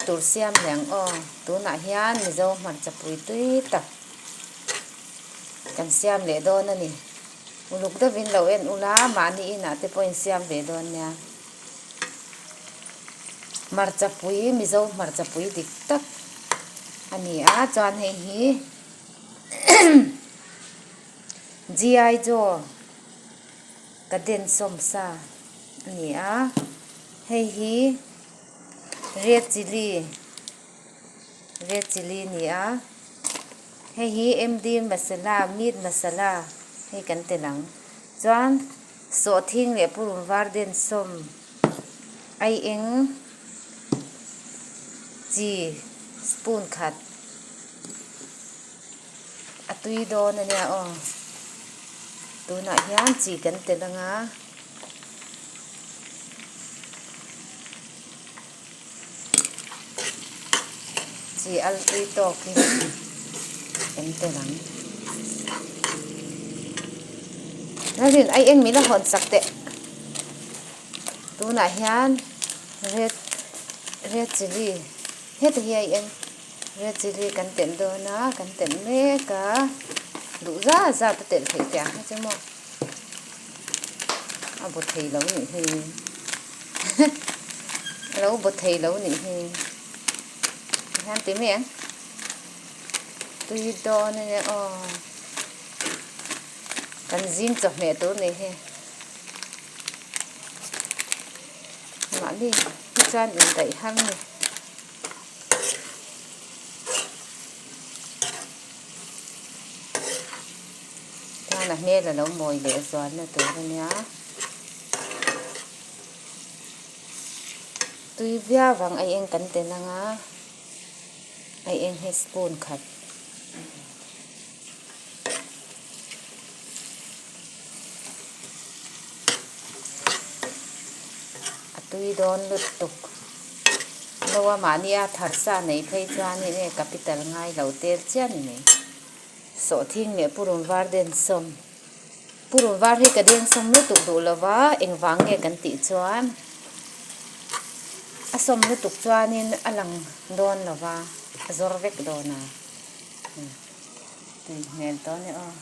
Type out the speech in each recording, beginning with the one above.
tur siam leh ang aw. Tunah hian Mizo hmarcha pui tui tak kan siam leh dawn a ni. Uluk deuhin lo en ula, mahni inah te pawh insiam ve dawn nia. Hmarcha pui, Mizo hmarcha pui dik tak a ni a, chuan hei hi GI Joe ka den sawm sa a ni a, hei hi red chilli red chilli a ni a, hei hi M_D masala meat masala hei kan tel ang chuan sawhthing leh purun var den sawm ai eng chi spoon khat. A tui dawn a nia aw. Tunah hian chi kan tel ang a. Chi al tui tawkin kan tel ang. Lalrin ai eng min a hawn sak teh. Tunah hian red red chilli heta hi ai eng. Red chilli kan telh dawn a, kan telh mek a, duh zat zat a telh theih teh ang kha chu maw a bu thei lo nih hi a lo bu thei lo nih hi tihian ti mai ang tui dawn a nia aw kan zing chawhmeh tur nih hi mahni hi chuan indaih har a ni. Chuan a hmel a lo mawi leh zualna tur a nia. Tui viau ang a eng kan tel ang a, a eng hi spoon khat. A tui dawn lutuk. Lo a mahnia tharsa nei phei chuan enge capital ngai lo tel chiah ni mai. Sawhthing leh purun var den sawm. Purun var hi ka deng sawm lutuk duh lo va, engvang nge kan tih chuan a sawm lutuk chuanin a lang dawn lo va, a zawr vek dawn a. Tui hmel tawh a ni aw.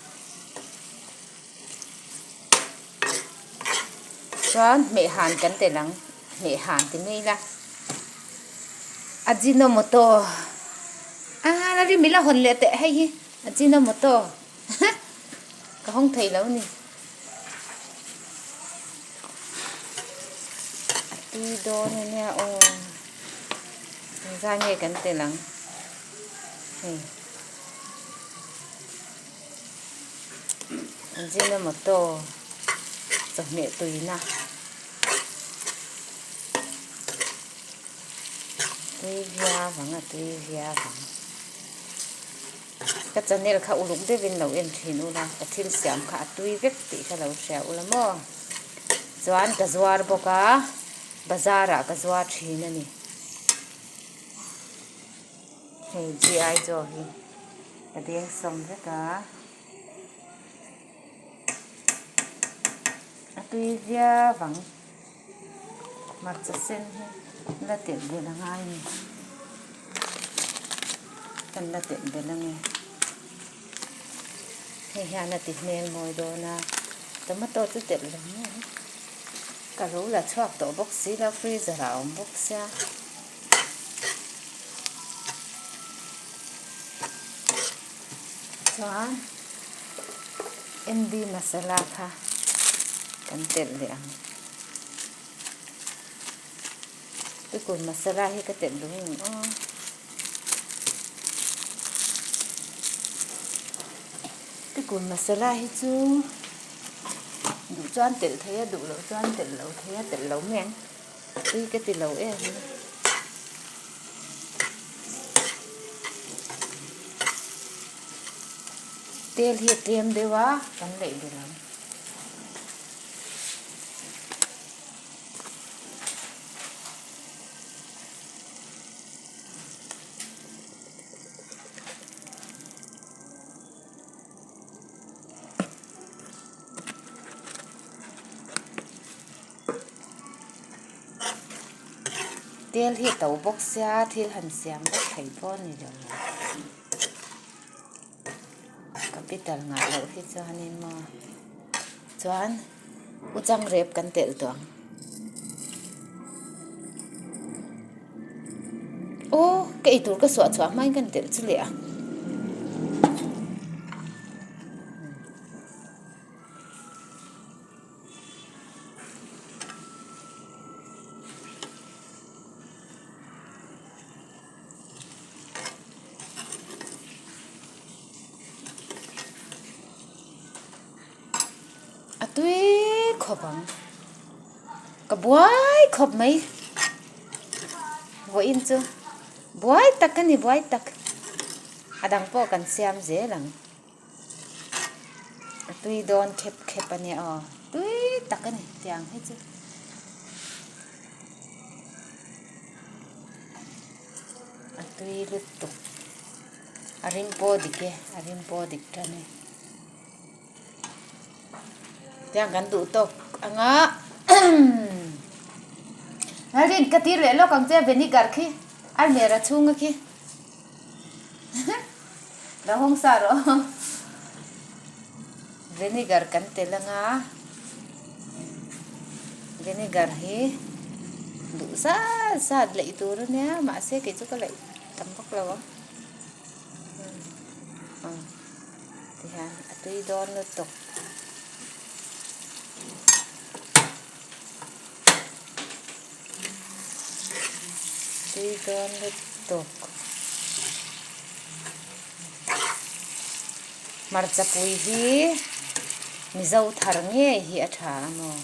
Chuan hmehhan kan tel ang, hmehhan ti mai ila. Ajinomoto a la rim ila hawn leh teh hei hi Ajinomoto ka hawng thei lo ni. A tui dawn a nia aw. Engzah nge kan tel ang hei. Ajinomoto chawhmeh tuina tui viau ang a tui viau ang ka channel kha uluk deuhin lo en thin ula ka thil siam kha a tui vek tih kha lo hria ula maw chuan ka zuar bawk a bazar ah ka zuar thin a ni. Hei GI Joe hi ka deng sawm vek a, a tui viau ang hmarcha sen hi la telh belh a ngai a ni kan la telh belh ange hei hian a ti hmel mawi dawn a tomato chu telh lo mai ang ka lo la chhuak tawh bawk si lo freezer ah a awm bawk sia. Chuan MD masala kha kan telh leh ang. Tukun masala hi ka telh duh ang aw. Tukun masala hi chu duh chuan telh thei a duh loh chuan telh loh thei a telh lo mai ang. Tui ka ti lo em a. Tel hi a tlem deuh a, kan leih belh ang. Tel. Oil hi a to bawk sia thil han siam vak thei pawh a ni lo. Capital ngah loh hi chuanin maw chuan u chang rep kan telh tawh ang. Aw ka eitur ka suah chhuah hmain kan telh chu leh a. A tui khawp ang ka buai khawp mai vawiin chu buai tak a ni buai tak a dang pawh kan siam zel ang. A tui dawn khep khep a nia aw tui tak a ni tiang hi chu. A tui lutuk a rim pawh dik e a rim pawh dik tan e tiang kan duh tawk ang a Rin ka tir leh lawk ang che vinegar khi almera chhunga khi. Lo hawng sa rawh. Vinegar kan tel anga vinegar hi duh zat zat laih tur a nia mahse kei chu ka laih tam vak lo ang aw tihian a tui dawn lutuk. Tui dawn lutuk. Hmarcha pui hi Mizo thar ngei hi a tha a maw?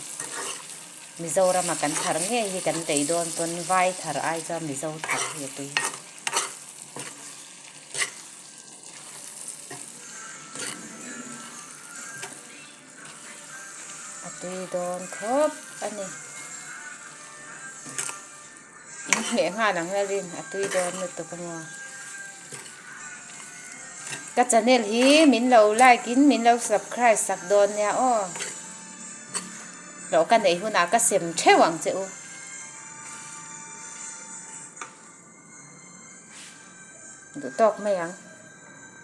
Mizorama kan thar ngei hi kan lei dawn pawn vai thar ai chuan Mizo thar hi a tui. A tui dawn khawp a ni. In hmeh nghal ang lalin a tui dawn lutuk a maw. Ka channel hi min lo like in min lo subscribe sak dawn nia aw. Hlawh ka neih hunah ka sem theuh ang che u. Duh tawk mai ang.